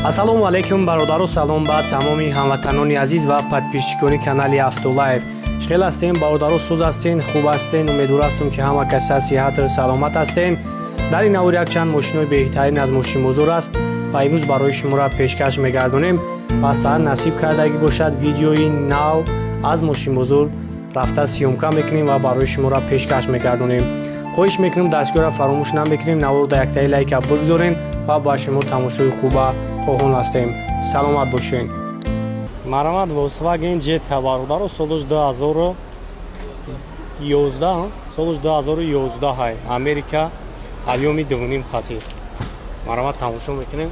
Ассалому алайкум бародару, салом ба тамоми ҳамватанони азиз ва подписчикони канали Автолайв. Чӣ хел ҳастем бародару, суз ҳастен, хуб ҳастен? Умедвор ҳастем, ки ҳама каса сиҳату саломат ҳастен. Дар ин навор якчанд мошинои беҳтарин аз мошинбозор аст ва имрӯз барои шуморо пешкаш мегардонем ва сар насиб кардагӣ бошад видеои нав аз мошинбозор рафта съёмка мекунем ва барои шуморо пешкаш мегардонем. Хоҳиш мекунем дастгоҳро фаромӯш намекунем, навор дар яктаи лайка бигзорем ва ба шумо тамошои хуба хоҳон ҳастем. Саломат бошед. Марҳамат, Volkswagen Jetta бародаро, солаш 2011, солаш 2011 ҳай, Америка, айёми 2.5 хати. Марҳамат, тамошо мекунем.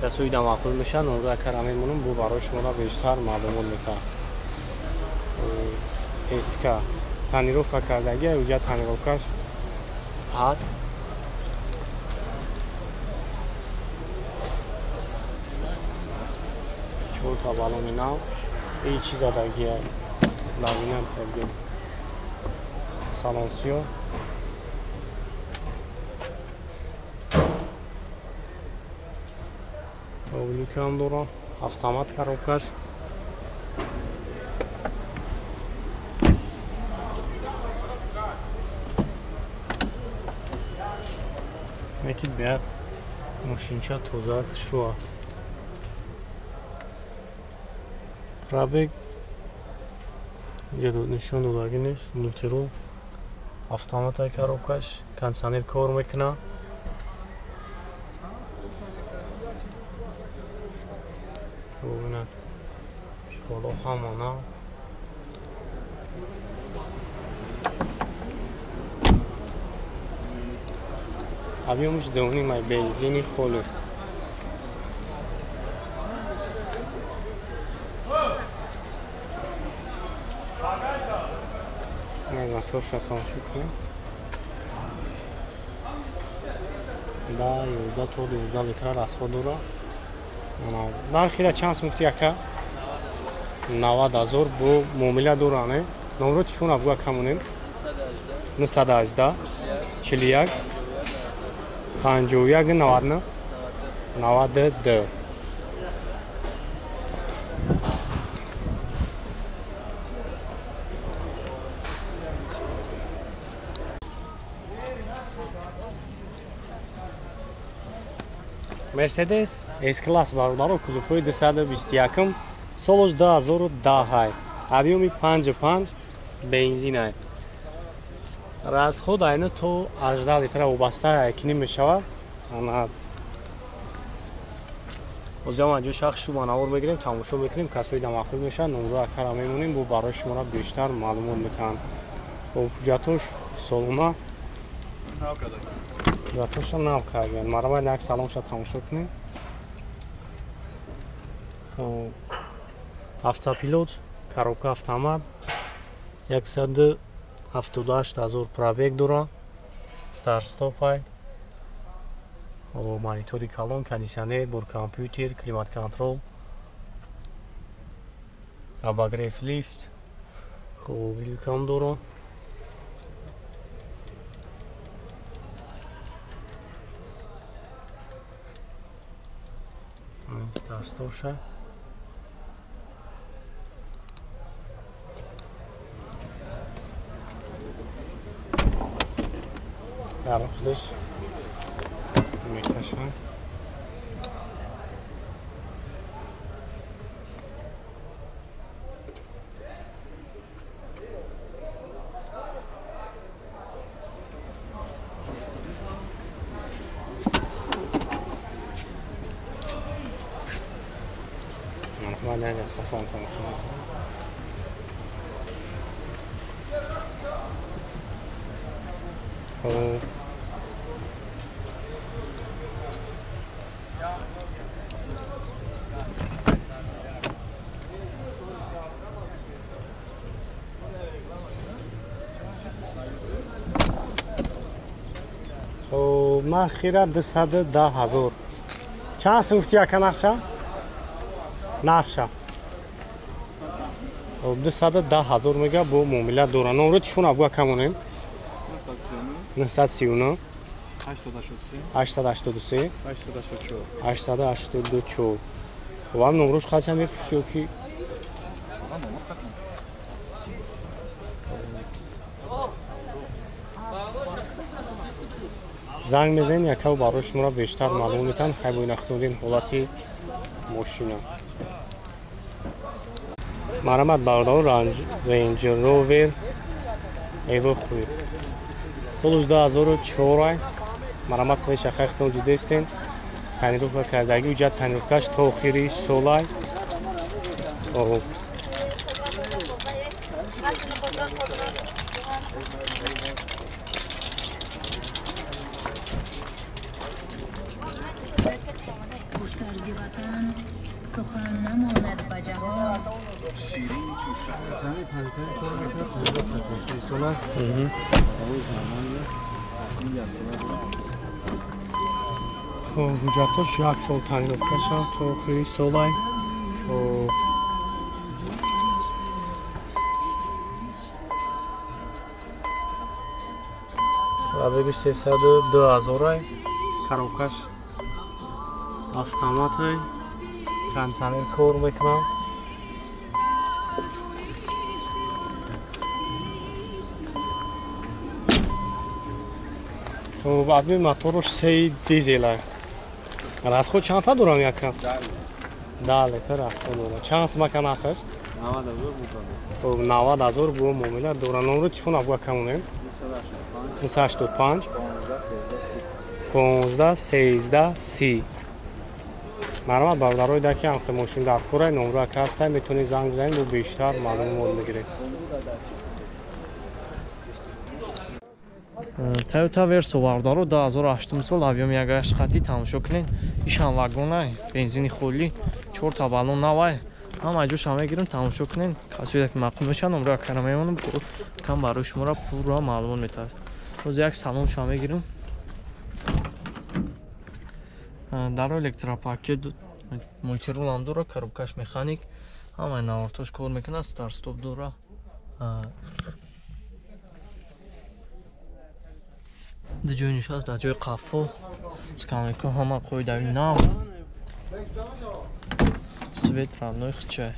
Касои да маъқул мешавад, номро акара мемонам, бу барои шуморо бештар маълумот метаҳад. СК тонировка кардагӣ, уҷа тонировкаш ҳаст. Чорта балони нав, и чӣ задагия, лавинам хелги. Салон сиёҳ. Люкам дорам, автомат коробкаш. Мекид бият мошинча тоза хушрӯа. Пробег нишон додагӣ нест, мультирул, автомата коробкаш, кондиционер кор мекуна. Бубинад, шоло ҳама нав. Объёмаш 2.5 ай, бензини холӣ. Моторша тамошо кунем. Да, 11 то 12 литра расход дора. Нархира чанд сум гуфти ака? 90 ҳазор бо муомила дора, не? Номро телефона буга камонем. 918 41 51 99 92. Мерседес С-класс бародаро, кузовҳои 221, солаш 2010 ҳай, объёми 5.5, бензин ай. Расход айна то 18 литра вобаста айкинӣ мешавад. Озиам аҷо шахс шуба навор мегирем, тамошо мекунем, касои да маъқул мешавад, номро акара мемонем, бо барои шуморо бештар маълумот метаҳанд. Бо ҳуҷҷатош солона ҳуҷҷатошам нав кардем. Марҳамат, як салонша тамошо кунем. Хоб, автопилот, коробка автомат, 178 ҳазор пробег дора, старт-стопай, монитори калон, кондиционер, бор компютер, климат-контрол, обогрев лифт, хоб, люкам дора. Старт-стопша. Дар худаш мекашам. Хоб, нархира 210 ҳазор. Чанд сум гуфти ака нархша? Нархша 210 ҳазор мега, бо муомила дора. Номро телефона буга камонем. 939 883 884 884. Вам номрош хача мефурӯшӣ ки занг мезанед, якав барои шуморо бештар маълум метаҳанд. Хай бо инахтудин ҳолати мошина. Марҳамат бародаро, Range Rover Evoque соли 2004. Марҳамат свеша хахтон дидестен. Тонировка кардаги, уҷа тонировкаш то охири солай. Ҳуҷҷатош як сол тонировкашам то охири солай. Пробеги 302 ҳазорай. Коробкаш автоматай, кондиционер кор мекунад. Хуб, адми моторош 3 дизелай. Расход чандта дорам яка? 10 литр расход дорам. Чанд сумака нархаш? 90 ҳазор бо муомила дорам. Номро телефон абга камонем. 985 15 13 30. Марҳамат бародарои даки ҳамхел мошин дар корай, номро ака ҳастай, метавонед занг бизанед, бо бештар маълумот мегиред. Toyota Verso бародаро 2008 сол объёми 1.8 хати тамошо кунед. Ишам вагонай, бензини холӣ, 4 та баллон навай. Ҳама ҷоша мегирем, тамошо кунед. Касое ки маъқул мешавад, номро акара мемонам, кам барои шуморо пурра маълумот метавад. Боз як салонша мегирем. Дар электропакет мультирул ҳам дора, коробкаш механик, ҳамаи навортош кор мекунад, старт-стоп дора. Ду ҷои нишаст, дар ҷои қафо, скамейка ҳама қоидаи нав, свет родной хчай.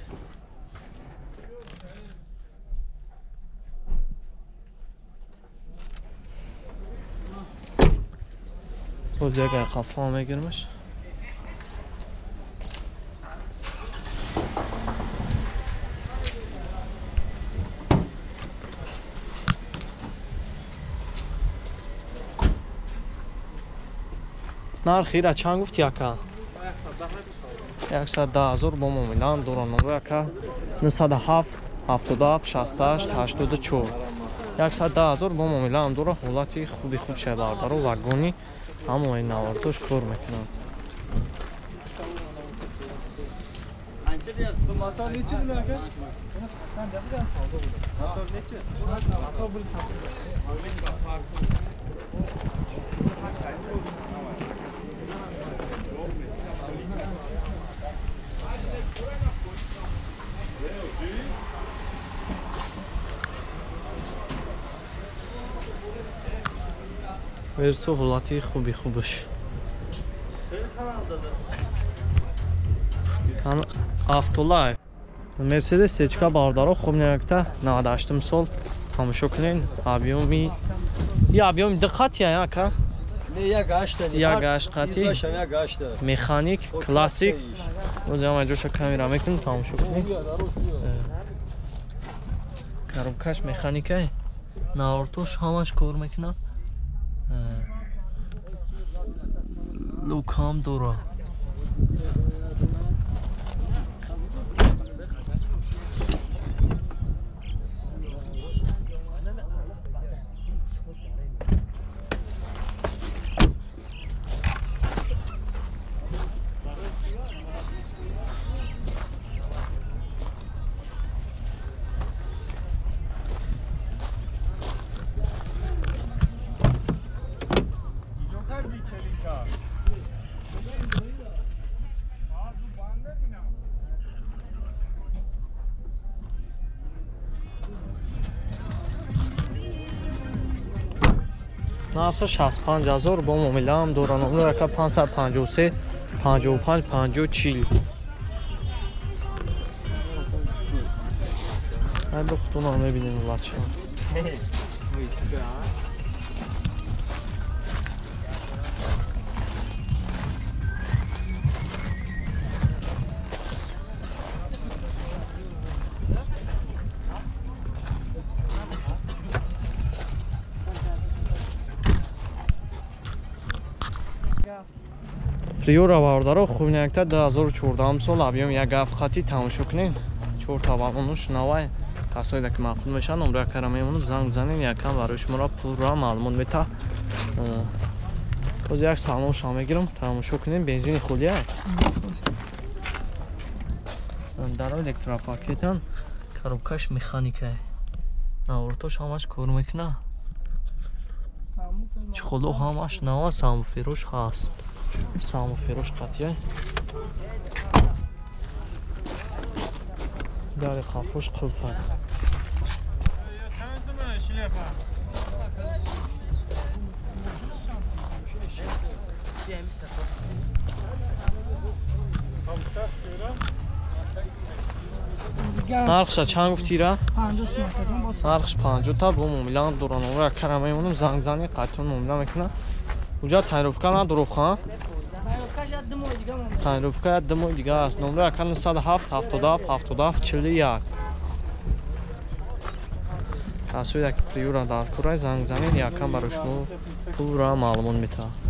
Боз як ай қафо мегирмаш. Нархи ира чанд гуфти яка? 110 ҳазор бо муомилаам дорам. Номро яка 907 77 68 84. 110 ҳазор бо муомилаам дора. Ҳолати хуби хуб шай бародаро, вагони ҳамаи навортош кор мекунанд. Версо ҳолати хуби хубаш. Автолайф. Мерседес сечка бародаро хуб неякта 98 сол тамошо кунед. Объёми я объёми диққат я ака? Не як ҳашта. 1.8 қати. Механик, классик. Боз ҳама ҷоша камера мекунем, тамошо кунед. Коробкаш механикай. Навортош ҳамаш кор мекунад. Лукам дора. Нархи 65 000 бо муомилаам дора. Номер ака 553 55 50 40. Ай бо хутуна мебинем бача. Приора бародаро хубнякта 2014 сол объем як гаф хати тамошо кунед. 4 та вагонуш навай. Касоида ки маъқул мешаванд, номра кара мемонам, занг бизанед, якам барои шуморо пурра маълумот мета. Боз як салонша мегирам, тамошо кунем, бензини хулия. Дар электропакетан коробкаш механика. Навортош ҳамаш кор мекуна. Чхоло ҳамаш нава, самоферош ҳаст. Самоферош қатъия. Дари қафош қулфа. Нархша чанд гуфтира? Нархш 50 та бо муомилаам дора. Номра кара мемонам, занг зани қатъиён муомила мекунам. Уҷа тайровка надору ха? Тайровка 2 моҳ дига аст. Номра ака 907 77 77 41. Касои ки Приора дар курай занг занед, якам барои шумо пурра маълумот метаҳад.